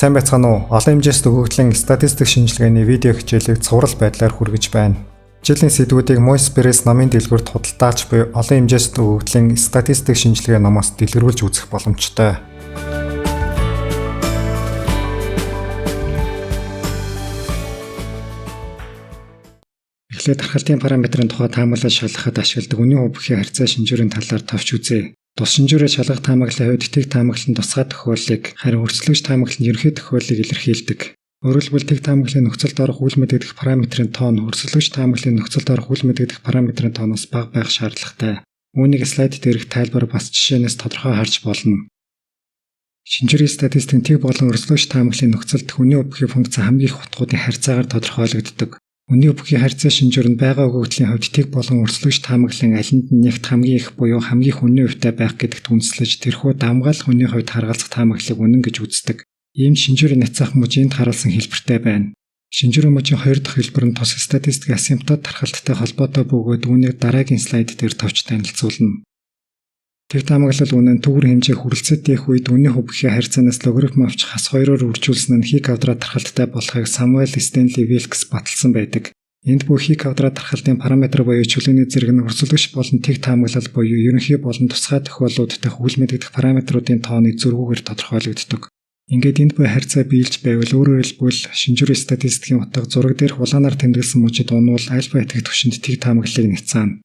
Сайн байцгаана уу? Олон хэмжээст өгөгдлийн статистик шинжилгээний видео хичээлийг цуврал байдлаар хүргэж байна. Хичээлийн сэдвүүдийг Moispress номын дэлгүүрт худалдаалж буй олон хэмжээст өгөгдлийн статистик шинжилгээ номоос дэлгэрүүлж үзэх боломжтой. Эхлээд тархалтын параметрын тухай таамаглал шалгахад ашигладаг үнийн хувь бүхий харьцаа шинжүүрийн талаар товч үзье. Тус шинжүүрээ шалгах таамаглалын хувьд тэг таамаглал нь тусгай тохиоллыг, харин өрсөлдөгч таамаглал нь ерөнхий тохиоллыг илэрхийлдэг. Өөрөөр хэлбэл тэг таамаглалын нөхцөлд орох үл мэдэгдэх параметрын тоо нь өрсөлдөгч таамаглалын нөхцөлд орох үл мэдэгдэх параметрын тооноос бага байх шаардлагатай. Үүнийг слайд дээрх тайлбар бас жишээнээс тодорхой харж болно. Шинжүүрийн статистикийн тэг болон өрсөлдөгч таамаглалын нөхцөлд үнийн хувь бүхий функц хамгийн их утгуудын харьцаагаар тодорхойлогддог. Үнийн бүхий харьцаа шинжүүр нь байгаа өгөгдлийн хувьд тэг болон өрсөлдөгч таамаглалын алинд нь нэгт хамгийн их буюу хамгийн их үнийн хувьтай байх гэдэгт үндэслэж тэрхүү давамгайлах үнийн хувьд харгалзах таамаглалыг үнэн гэж үздэг. Ийм шинжүүрийн няцаах мөч энд харуулсан хэлбэртэй байна. Шинжүүрийн мөчийн хоёр дахь хэлбэр нь тус статистикийн асимптот тархалттай холбоотой бөгөөд үүнийг дараагийн слайд дээр товч танилцуулна. Тэр таамаглал үнэ нь төгөр хэмжээ хүрэлцээд дэх үед үнийн хувь бүхий харьцаанаас логарифм авч хас хоёроор үржүүлсэн нь хи квадрат тархалттай болохыг Самуэль Стэнли Вилкс баталсан байдаг. Энд бүх хи квадрат тархалтын параметр буюу чөлөөний зэрэг нь өрсөлдөгч болон тэг таамаглал буюу ерөнхий болон тусгай тохиолдлууд дэх үл мэдэгдэх параметруудын тооны зөргүүгээр тодорхойлогддог. Ингээд энд буй харьцаа биелж байвал өөрөөр хэлбэл шинжүүрийн статистикийн утга зураг дээрх улаанаар тэмдэглэсэн мөчид унвал альфа итгэх түвшинд тэг таамаглалыг няцаана.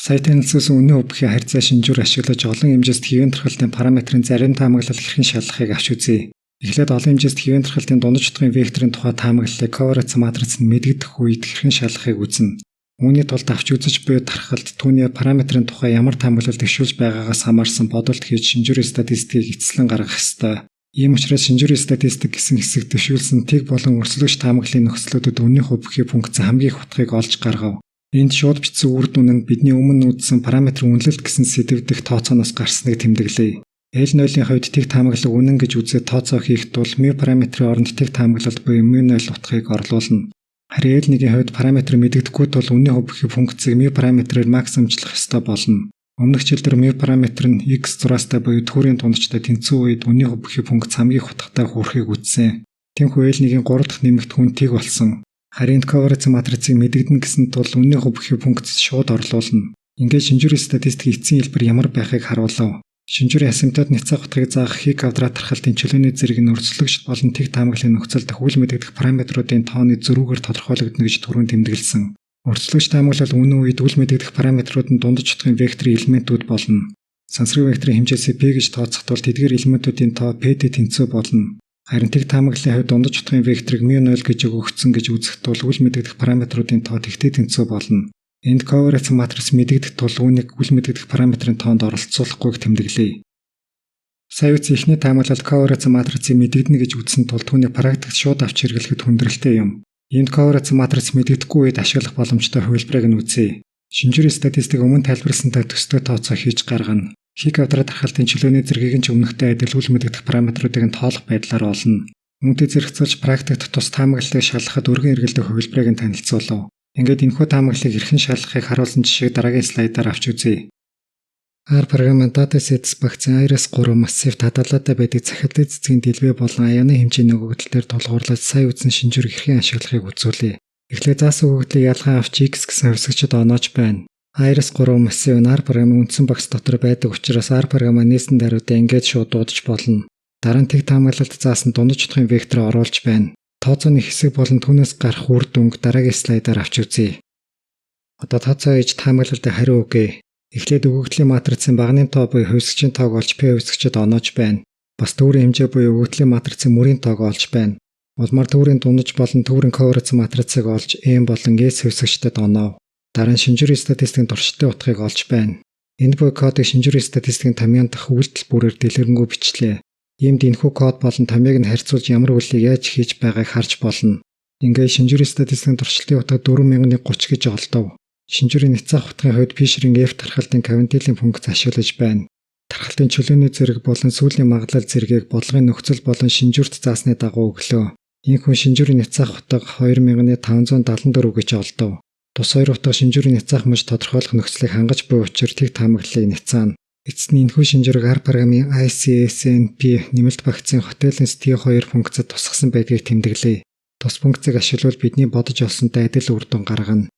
Сая танилцуулсан үнийн хувь бүхий харьцаа шинжүүр ашиглаж олон хэмжээст хэвийн тархалтын параметрын зарим таамаглал хэрхэн шалгахыг авч үзье. Эхлээд олон хэмжээст хэвийн тархалтын дундаж утгын векторын тухай таамаглалыг ковариац матриц нь мэдэгдэх үед хэрхэн шалгахыг үзнэ. Үүний тулд авч үзэж буй тархалт түүний параметрын тухай ямар таамаглал дэвшүүлж байгаагаас хамаарсан бодолт хийж шинжүүрийн статистикийг эцэслэн гаргах ёстой. Ийм учраас шинжүүрийн статистик гэсэн хэсэг дэвшүүлсэн тэг болон өрсөлдөгч таамаглалын нөхцлүүдэд үнийн хувь бүхий функц хамгийн их утгыг олж гаргав. Энд шууд бичсэн үр дүн нь бидний өмнө үзсэн параметр үнэлэлт гэсэн сэдэв дэх тооцооноос гарсныг тэмдэглэе. L0-ийн хувьд тэг таамаглал үнэн гэж үзээд тооцоо хийх тул μ параметрын оронд тэг таамаглалд буюу μ0 утгыг орлуулна. Харин L1-ийн хувьд параметр мэдэгдэхгүй тул үнийн хувь бүхий функцийг μ параметрээр максимумчлах ёстой болно. Өмнөх жил дээр μ параметр нь x зураастай буюу түүрийн дундчтай тэнцүү үед үнийн хувь бүхий функц хамгийн их утгатай хүрэхийг үзсэн. Тэнхүү L1-ийн 3 дахь нэмэгт хүн тэг болсон. Харин ковариац матрицыг мэдэгдэнэ гэсэн тул үнийн хувь бүхий функц шууд орлуулна. Ингээд шинжүүрийн статистикийн эцсийн хэлбэр ямар байхыг харуулав. Шинжүүрийн асимптот няцаах утгыг заах хи квадрат тархалтын чөлөөний зэрэг нь өрсөлдөгч болон тэг таамаглалын нөхцөл дэх үл мэдэгдэх параметруудын тооны зөрүүгээр тодорхойлогдоно гэж түрүүн тэмдэглэсэн. Өрсөлдөгч таамаглал үнэн үед үл мэдэгдэх параметрууд нь дундаж утгын векторын элементүүд болно. Сансрын векторын хэмжээсээ p гэж тооцох тул тэдгээр элементүүдийн тоо p-д тэнцүү болно. Харин тэг таамаглалын хувьд дундаж утгын векторыг μ0 гэж өгөгдсөн гэж үзэх тул үл мэдэгдэх параметруудын тоо тэгтээ тэнцүү болно. Энд ковариац матриц мэдэгдэх тул үүнийг үл мэдэгдэх параметрын тоонд оролцуулахгүйг тэмдэглэе. Сая үз эхний таамаглал ковариац матрицыг мэдэгдэнэ гэж үзсэн тул түүнийг практикт шууд авч хэрэглэхэд хүндрэлтэй юм. Энд ковариац матриц мэдэгдэхгүй үед ашиглах боломжтой хувилбарыг нь үзье. Шинжүүрийн статистик өмнө тайлбарласантай төстэй тооцоо хийж гаргана. Хи квадрат тархалтын чөлөөний зэргийг нь ч өмнөхтэй адил үл мэдэгдэх параметруудыг нь тоолох байдлаар олно. Үүнтэй зэрэгцүүлж практикт тус таамаглалыг шалгахад өргөн эргэлдэх хувилбарыг нь танилцуулав. Ингээд энэхүү таамаглалыг хэрхэн шалгахыг харуулсан жишээг дараагийн слайдаар авч үзье. R програмын datasets багцын Iris 3 массив хадгалаатай байдаг захидлын цэцгийн дэлбэ болон аяны хэмжээний өгөгдөл дээр тулгуурлаж сая үзсэн шинжүүр хэрхэн ашиглахыг үзүүлье. Эхлээд заасан өгөгдлийг ялгаан авч X гэсэн хувьсагчид оноож байна. Iris 3 массив нь R програмын үндсэн багц дотор байдаг учраас R програмаа нээсэн даруйдаа ингээд шууд дуудаж болно. Дараа нь тэг таамаглалд заасан дундаж утгын вектороо оруулж байна. Тооцооны хэсэг болон түүнээс гарах үр дүнг дараагийн слайдаар авч үзье. Одоо тооцоо хийж таамаглалдаа хариу өгье. Эхлээд өгөгдлийн матрицын баганы тоо буюу хувьсгчийн тоог олж P хувьсгчид оноож байна. Бас төврийн хэмжээ буюу өгөгдлийн матрицын мөрийн тоог олж байна. Улмаар төврийн дундаж болон төврийн ковариац матрицыг олж M болон S хувьсгчдэд оноов. Дараа нь шинжүүрийн статистикийн туршилтын утгыг олж байна. Энд буй кодыг шинжүүрийн статистикийн томьёон дах үйлдэл бүрээр дэлгэрэнгүй бичлээ. Иймд энэхүү код болон томьёог нь харьцуулж ямар үйлийг яаж хийж байгааг харж болно. Ингээд шинжүүрийн статистикийн туршилтын утга 4030 гэж олдов. Шинжүүрийн няцаах утгын хувьд Fisher-ийн F тархалтын квантилийн функц ашиглаж байна. Тархалтын чөлөөний зэрэг болон сүүлийн магадлал зэргийг бодлогын нөхцөл болон шинжүүрт заасны дагуу өглөө. Ийхүү шинжүүрийн няцаах утга 2574 гэж олдов. Тус хоёр утга шинжүүрийн няцаах мөч тодорхойлох нөхцөлийг хангаж буй учир тэг таамаглалыг няцаана. Эцэст нь энэхүү шинжүүрийг R програмын ICSNP нэмэлт багцын Hotelling T2 функцад тусгасан байдгийг тэмдэглэе. Тус функцийг ашиглавал бидний бодож олсонтой адил үр дүн гаргана.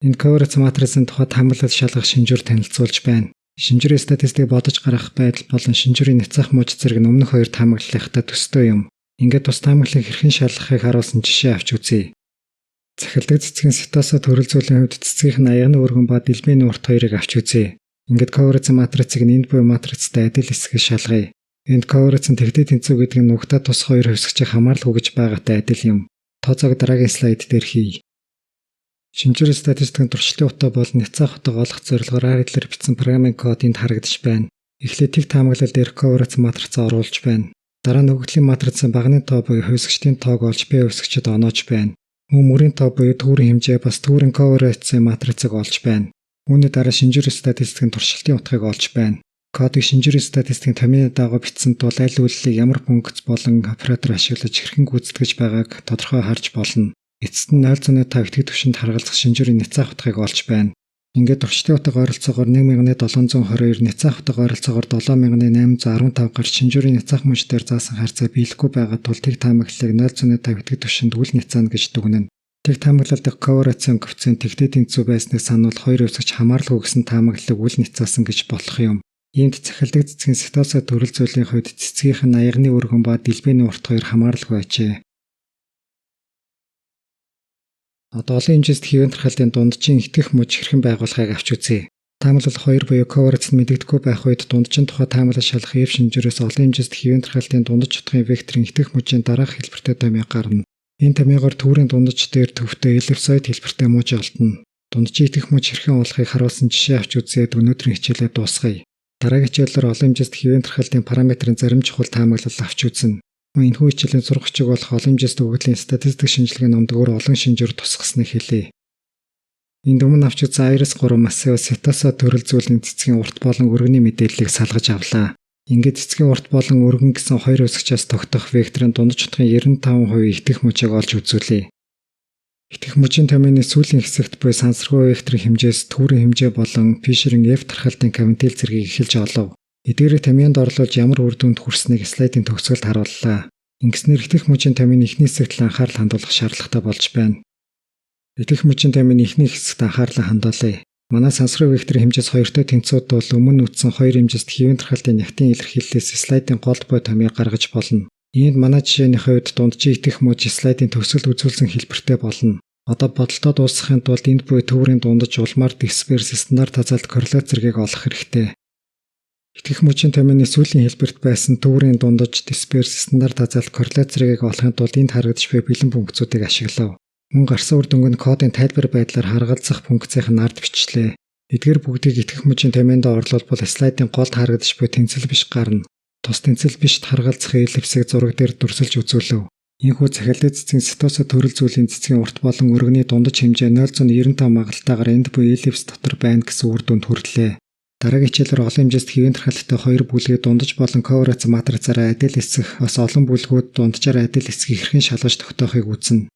Энд ковариац матрицын тухай таамаглал шалгах шинжүүр танилцуулж байна. Шинжүүрийн статистикийг бодож гаргах байдал болон шинжүүрийн няцаах муж зэрэг нь өмнөх хоёр таамаглалынхтай төстэй юм. Ингээд тус таамаглалыг хэрхэн шалгахыг харуулсан жишээ авч үзье. Захилдаг цэцгийн Setosa төрөл зүйлийн хувьд цэцгийнх нь аягны өргөн ба дэлбийн урт хоёрыг авч үзье. Ингээд ковариац матрицыг нь энд буюу матрицтай адил эсэхийг шалгая. Энд ковариац нь тэгтэй тэнцүү гэдэг нь нугтаа тус хоёр хувьсагчийг хамааралгүй гэж байгаатай адил юм. Тооцоог дараагийн слайд дээр хийе. Шинжүүрийн статистикийн туршилтын утга болон няцаах утга олох зорилгоор R хэлээр бичсэн програмын код энд харагдаж байна. Эхлээд тэг таамаглал дээр ковариац матрицаа оруулж байна. Дараа нь өгөгдлийн матрицын баганы тоо буюу хувьсагчдын тоог олж P хувьсагчид оноож байна. Мөн мөрийн тоо буюу төврийн хэмжээ бас төврийн ковариацын матрицыг олж байна. Үүний дараа шинжүүрийн статистикийн туршилтын утгыг олж байна. Кодыг шинжүүрийн статистикийн томьёоны дагуу бичсэн тул аль үйлдэлийг ямар функц болон оператор ашиглаж хэрхэн гүйцэтгэж байгааг тодорхой харж болно. Эцэст нь 0.5 итгэх түвшинд харгалзах шинжүүрийн няцаах утгыг олж байна. Ингээд туршилтын утга ойролцоогоор 1722, няцаах утга ойролцоогоор 7815 гарч шинжүүрийн няцаах муж дээр заасан харьцаа биелэхгүй байгаа тул тэг таамаглалыг 0.5 итгэх түвшинд үл няцаана гэж дүгнэнэ. Тэг таамаглал дахь ковариацын коэффициент тэгтэй тэнцүү байсныг сануул хоёр хувьсагч хамааралгүй гэсэн таамаглалыг үл няцаасан гэж болох юм. Иймд захилдаг цэцгийн Setosa төрөл зүйлийн хувьд цэцгийнх нь аягны өргөн ба дэлбийн урт хоёр хамааралгүй ажээ. Одоо олон хэмжээст хэвийн тархалтын дунджийн итгэх муж хэрхэн байгуулахыг авч үзье. Таамаглал 2 буюу ковариац нь мэдэгдэхгүй байх үед дунджийн тухай таамаглал шалгах F шинжүүрээс олон хэмжээст хэвийн тархалтын дундаж утгын векторын итгэх мужийн дараах хэлбэртэй томьёо гарна. Энэ томьёогоор төврийн дундаж дээр төвтэй эллипсоид хэлбэртэй муж олдоно. Дунджийн итгэх муж хэрхэн олохыг харуулсан жишээ авч үзээд өнөөдрийн хичээлээ дуусгая. Дараагийн хичээлээр олон хэмжээст хэвийн тархалтын параметрын зарим чухал таамаглал авч үзнэ. Энэхүү хичээлийн сургагчиг болох олон хэмжээст өгөгдлийн статистик шинжилгээний номд өөр олон шинжүүр тусгасныг хэлье. Энд өмнө авч үзсэн Iris 3 Masseo Setosa төрөл зүйлийн цэцгийн урт болон өргөний мэдээллийг салгаж авлаа. Ингээд цэцгийн урт болон өргөн гэсэн хоёр хувьсагчаас тогтох векторын дундаж утгын 95% итгэх мужийг олж үзүүлье. Итгэх мужийн томьёоны сүүлийн хэсэгт буй сансаргүй векторын хэмжээс төврийн хэмжээ болон Fisher-ийн F тархалтын квантил зэргийг эхэлж олов. Эдгээрийг томьёонд орлуулж ямар үр дүнд хүрснийг слайдын төгсгөлд харууллаа. Ингэснээр итгэх мужийн томьёоны эхний хэсэгт л анхаарал хандуулах шаардлагатай болж байна. Итгэх мужийн томьёоны эхний хэсэгт анхаарлаа хандуулъя. Манай сансрын векторын хэмжээс хоёртой тэнцүүд бол өмнө үтсэн хоёр хэмжээст хэвийн тархалтын нягтын илэрхийллээс слайдын голд буй томьёог гаргаж болно. Иймд манай жишээний хувьд дунджийн итгэх муж слайдын төгсгөлд үзүүлсэн хэлбэртэй болно. Одоо бодолтоо дуусгахын тулд энд буй төврийн дундаж улмаар дисперс стандарт хазаалт корреляц зэргийг олох хэрэгтэй. Итгэх мужийн томьёоны сүүлийн хэлбэрт байсан төврийн дундаж дисперс стандарт хазаалт корреляц зэргийг олохын тулд энд харагдаж буй бэлэн функцүүдийг ашиглав. Мөн гарсан үр дүнг нь кодын тайлбар байдлаар харгалзах функцийн нь ард бичлээ. Эдгээр бүгдийг итгэх мужийн томьёонд орлуулбал слайдын голд харагдаж буй тэнцэл биш гарна. Тус тэнцэл бишд харгалзах эллипсийг зураг дээр дүрсэлж үзүүлэв. Иймхүү захиалдаг цэцгийн Setosa төрөл зүйлийн цэцгийн урт болон өргөний дундаж хэмжээ 0.95 магадалтайгаар энд буй эллипс дотор байна гэсэн үр дүнд хүрлээ. Дараагийн хичээлээр олон хэмжээст хэвийн тархалттай хоёр бүлгийг дундаж болон ковариац матрицаараа адил эсэх бас олон бүлгүүд дунджаар адил эсэхийг хэрхэн шалгаж тогтоохыг үзнэ.